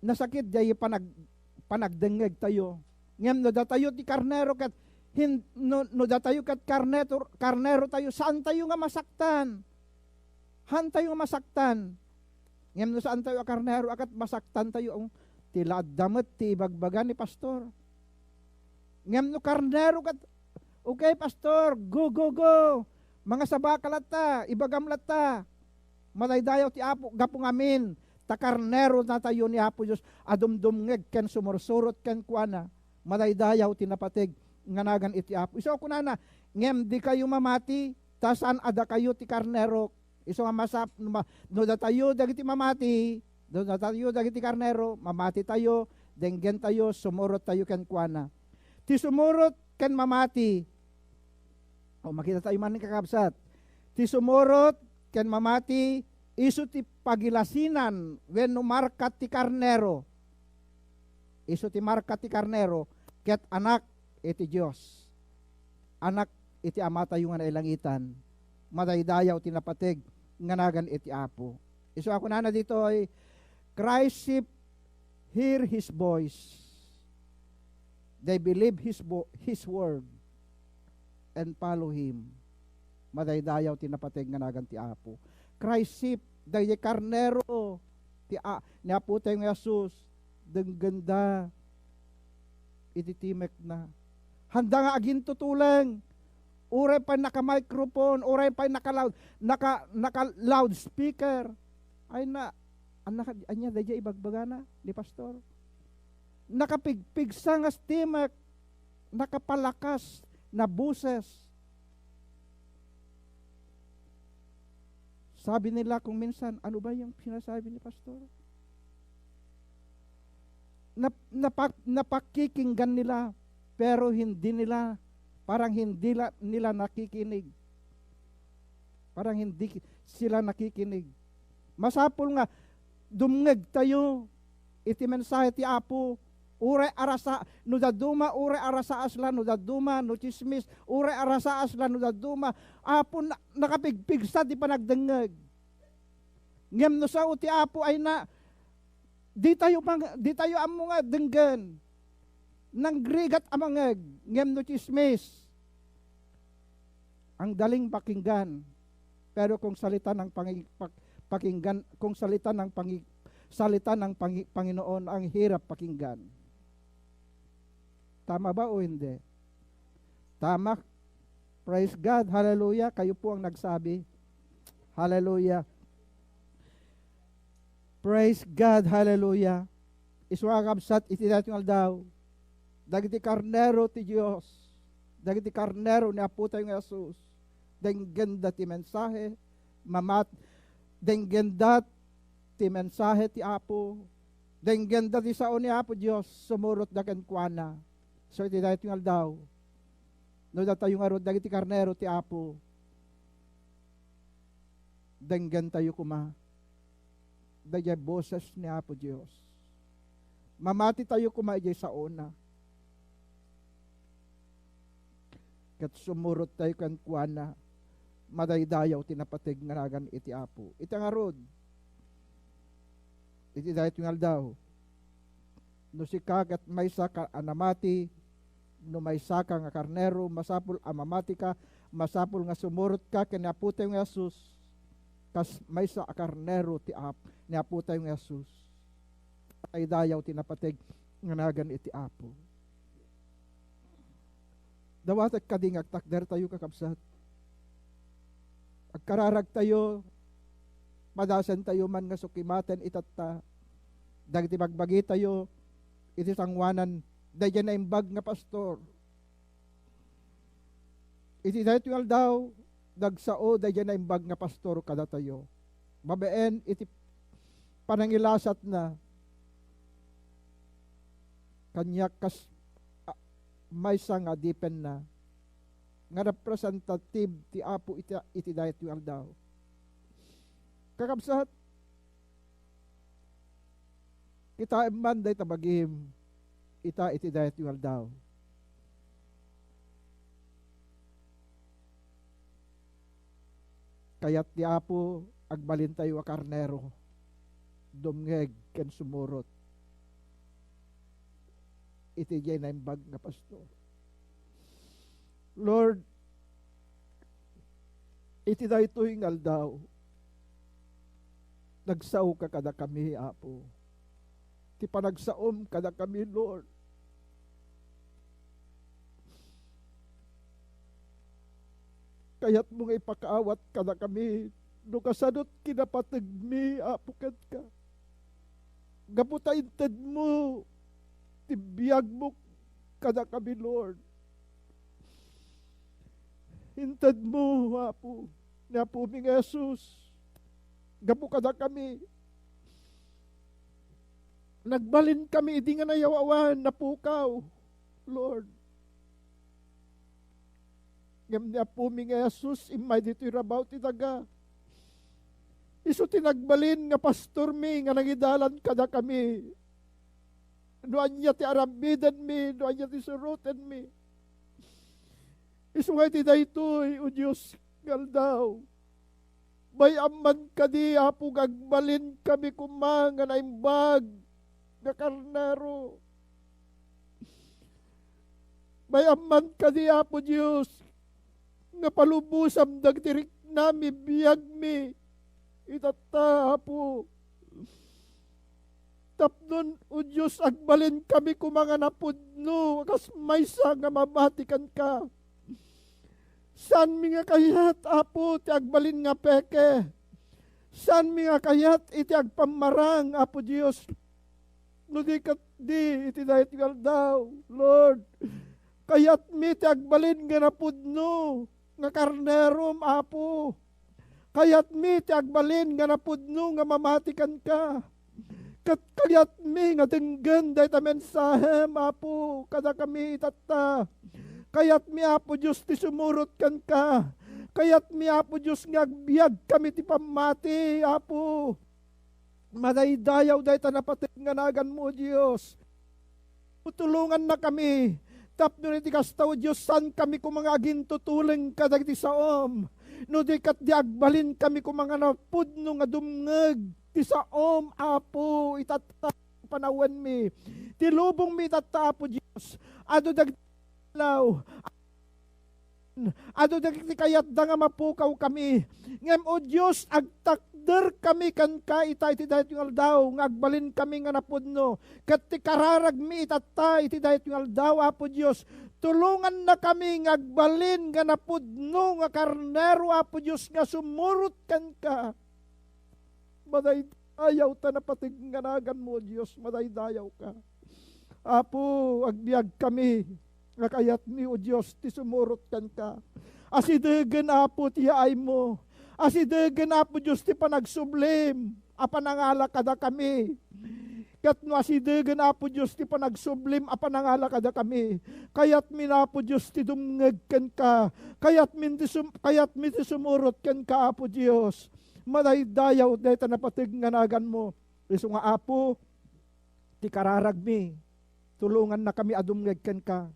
nasakit diay panag-, panagdengngegtayo. Ngem no datayo ti karnero ket hin-, no, no datayo ket karnetor-, karnerotayo, saantayo nga masaktan. Hantayo nga masaktan. Ngem no saantayo a karnero a ket masaktantayo, "Oh, ti la adda met ti ibagbaga ni pastor." Ngem no karnero ket, "Okay, pastor, go, go, go. Mangasabaka latta, ibagam latta." Madaydayaw ti Apo, gapu ngamin ta karneronatayo ni Apo Dios a dumdumngeg ken sumursurot kenkuana. Madaydayaw ti napateg nga nagan iti Apo. Isu a kunana, "Ngem dikayo mamati, ta saan a dakayo ti karnerok." Isu nga masap-, no ma-, no datayo dagiti mamati, no datayo dagiti karnero, mamatitayo, denggentayo, sumurot tayo kenkuana. Ti sumurot ken mamati, o, makita tayo man, kakabsat. Ti sumurot ken mamati, isu ti pagilasinan wenno marka ti karnero. Isu ti marka ti karnero, ket anak iti Dios. Anak iti Amatayo nga nailangitan. Madaydayaw ti napateg nga nagan iti Apo. Isu a kunana ditoy, "Christ sheep hear his voice. They believe his vo-, his word and follow him." Madaydayaw ti napateg nga nagan ti Apo. Christ sheep, daydi karnero ti a-, ni Apotayo nga Jesus, denggenda iti timekna. Handa nga agintutuleng. Uray pay naka-microphone, uray pay naka-loud, naka, naka-loudspeaker. Ay na, ania, ania daydiay ibagbagana ni Pastor? Nakapigpigsa nga timek, nakapalakas na boses. Sabi nila kung minsan, "Ano ba yung sinasabi ni Pastor?" Nap-, napa-, napakikinggan nila, pero hindi nila, parang hindi la-, nila nakikinig. Parang hindi ki-, sila nakikinig. Masapul nga dumngeg tayo iti mensahe ti Apo. Uray arasa-, no dadduma, uray arasaas la, no dadduma, no chismis, uray arasaas la, no dadduma. Apo, na-, nakapigpigsa ti panagdengngeg. Ngem no sao ti Apo ay na, di tayo pang-, di tayo ammo nga denggen. Nangrigat a mangeg, ngem no chismis, ang daling pakinggan. Pero kung salita ng pangi-, pak-, pakinggan, kung salita ng pangi-, salita ng pangi-, Panginoon, ang hirap pakinggan. Tama ba o hindi? Tama. Praise God. Hallelujah. Kayo po ang nagsabi. Hallelujah. Praise God. Hallelujah. Isu a kabsat iti daytoy nga aldaw, dagiti karnero ti Dios, dagiti karnero ni Apotayo nga Jesus, denggenda ti mensahe, mamat-, denggenda ti mensahe ti Apo, denggenda ti sao ni Apo Dios, sumurotda kenkuana. So, iti daytoy nga aldaw, no datayo ngarud dagiti karnero ti Apo, denggentayo koma daydiay boses ni Apo Dios. Mamati tayo koma idiay saona. Ket sumurot tayo kenkuana, madaydayaw ti napateg nga nagan iti Apo. Iti ngarud, iti daytoy nga aldaw, no sika ket maysa ka a namati, no maysaka nga karnero, masapul a mamatika, masapul nga sumurotka ken ni Apotayo nga Jesus, kas maysa a karnero ti Ap-, ni Apotayo nga Jesus. Madaydayaw ti napateg nga nagan iti Apo. Dawatek kadi nga agtakdertayo, kakabsat. Agkararagtayo, padasentayo man nga sukimaten itatta dagiti bagbagitayo iti sangoanan daydiay naimbag nga pastor. Iti daytoy nga aldaw, nagsao daydiay naimbag nga pastor kadatayo. Babaen iti panangilasatna, kaniak kas, a, maysa nga adipenna nga representative ti Apo iti, iti daytoy nga aldaw. Kakabsat, kitaem man dayta bagim ita iti daytoy nga aldaw. Kayat ti Apo, agbalintayo a karnero, dumngeg ken sumurot iti diay naimbag nga pastor. Lord, iti daytoy nga aldaw, nagsaoka kadakami, Apo. Ti panagsaom kadakami, Lord. Kayatmo nga ipakaawat kadakami no kasanot kinapategmi, Apo, kenka. Gapu ta intedmo ti biagmo kadakami, Lord. Intedmo, Apo, ni Apomi nga Jesus, gapu kadakami. Nagbalinkami idi nga nayaw-awan a pukaw, Lord. Ngem ni Apomi nga Jesus, immay ditoy rabaw ti daga. Isu ti nagbalin nga pastormi nga nangidalan kadakami. No ania ti aramidenmi, no ania ti surotenmi. Isu nga iti daytoy, O Dios, nga aldaw, bay-am man kadi, Apo, nga agbalinkami koma nga naimbag nga karnero. Bay-am man kadi, Apo Dios, nga palubosam dagiti riknami, biagmi. Itatta, Apo. Tapnon, O Dios, agbalinkami koma nga napudno kas maysa nga mamati kenka. Saanmi nga kayat, Apo, ti agbalin nga peke. Saanmi nga kayat iti agpammarang, Apo Dios. No di ket di iti daytoy nga aldaw, Lord, kayatmi ti agbalin nga napudno nga karnerom, Apo. Kayatmi ti agbalin nga napudno nga mamati kenka. Ket kayatmi nga denggen dayta mensahem, Apo, kadakami itatta. Kayatmi, Apo Dios, ti sumurot kenka. Kayatmi, Apo Dios, nga agbiagkami ti pammati, Apo. Madaydayaw dayta napateg nga naganmo, O Dios. Tulongannakami. Tapno iti kasta, O Dios, saankami koma nga agintutuleng kadagiti saom. No di ket di agbalinkami koma nga napudno nga dumngeg ti saom, Apo, itatta panawenmi. Ti lubongmi itatta, Apo Dios. Adu dagiti law. Adu dagiti kayatda nga mapukawkami. Ngem, O Dios, agtakderkami kenka ita iti daytoy nga aldaw nga agbalinkami nga napudno. Ket ti kararagmi itatta iti daytoy nga aldaw, Apo Dios, tulongannakami nga agbalin nga napudno nga karnero, Apo Dios, nga sumurot kenka. Madaydayaw ta napateg nga naganmo, O Dios, madaydayawka. Apo, agbiagkami nga kayatmi, O Dios, ti sumurot kenka. Asidegen, Apo, ti yaaymo. Asidegen, Apo Dios, ti panagsublim a panangala kadakami. Ket no asidegen, Apo Dios, ti panagsublim a panangala kadakami, kayatmi, Apo Dios, ti dumngeg kenka. Kayatmi ti sum-, kayatmi ti sumurot kenka, Apo Dios. Madaydayaw dayta napateg nga naganmo. Isu nga, Apo, ti kararagmi, tulongannakami a dumngeg kenka.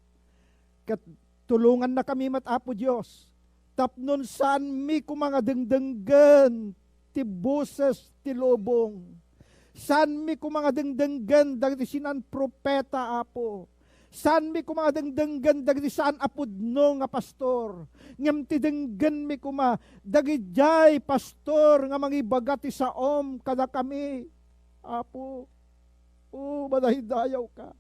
Ket tulongannakami met, Apo Dios, tapnon saanmi koma nga dengdenggen ti boses ti lubong. Saanmi koma nga dengdenggen dagiti sinan-profeta, Apo. Saanmi koma nga dengdenggen dagiti saan a pudno nga pastor. Ngem ti denggenmi koma dagidiay pastor nga mangibaga ti saom kadakami, Apo. O, madaydayawka.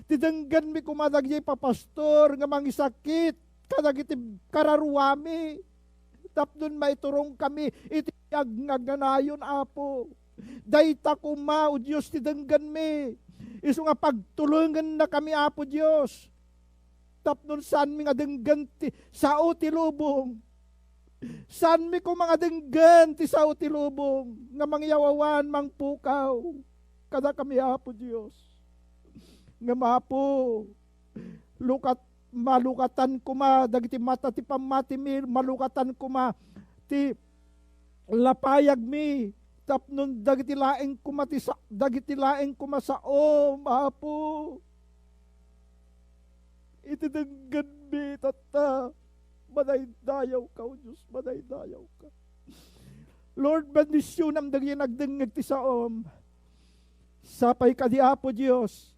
Ti denggenmi koma dagidiay papastor nga mangisakit kadagiti kararuami. Tapnon maiturongkami iti biag nga agnanayon, Apo. Dayta koma, O Dios, ti denggenmi. Isu nga pagtulongennakami, Apo Dios. Tapnon saanmi nga denggen ti sao ti lubong. Saanmi koma nga denggen ti sao ti lubong nga mangyawawan, mangpukaw kadakami, Apo Dios. Ngem, Apo, lukat-, malukatan koma dagiti mata ti pammatimi, malukatan koma ti lapayagmi, tapnon dagiti laeng koma ti sa-, dagiti laeng koma saom, Apo. Iti denggenmi, tatta, madaydayawka, O Dios, madaydayawka. Lord, bendisionam dagiti nagdengngeg ti saom. Sapay kadi, Apo Dios,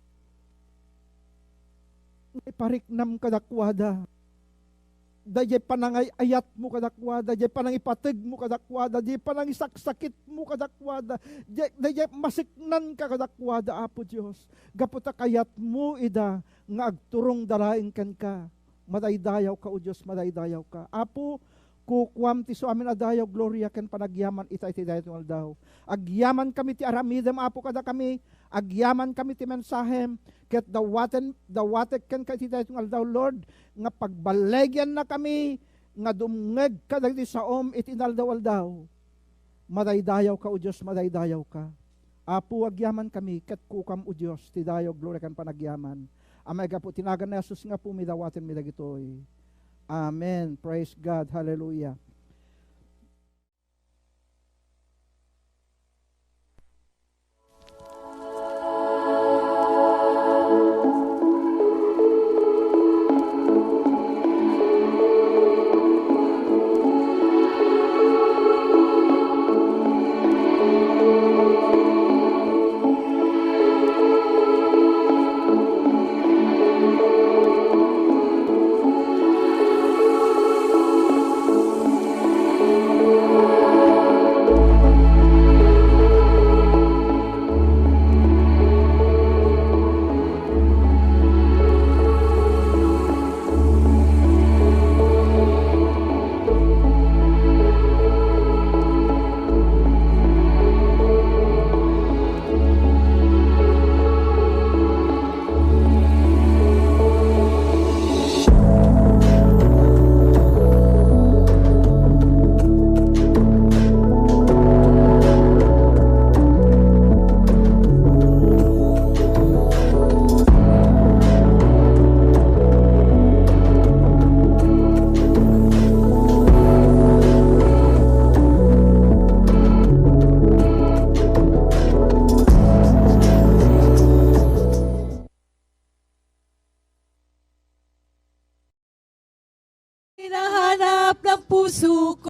ipariknam kadakuada. Daydiay panangay-ayatmo kadakuada, daydiay panangipategmo kadakuada, daydiay panangisaksakitmo kadakuada, daydiay, daydiay masiknanka kadakuada, Apo Dios. Gapu ta kayatmo ida nga agturongda laeng kenka. Madaydayawka, O Dios, madaydayawka. Apo, kukuam ti isuamin a dayaw, gloria, ken panagyaman ita iti daytoy nga aldaw. Agyamankami ti aramidem, Apo, kadakami. Agyamankami ti mensahem, ket dawaten, dawatek kenka iti daytoy nga aldaw, Lord, nga pagballegiannakami nga dumngeg kadagiti saom iti inaldaw-aldaw. Madaydayawka, O Dios, madaydayawka. Apo, agyamankami, ket kukuam, O Dios, ti dayaw, gloria, ken panagyaman. A maigapu ti nagan ni Jesus nga Apomi, dawatenmi dagitoy. Amen. Praise God. Hallelujah. Hinahanap ng puso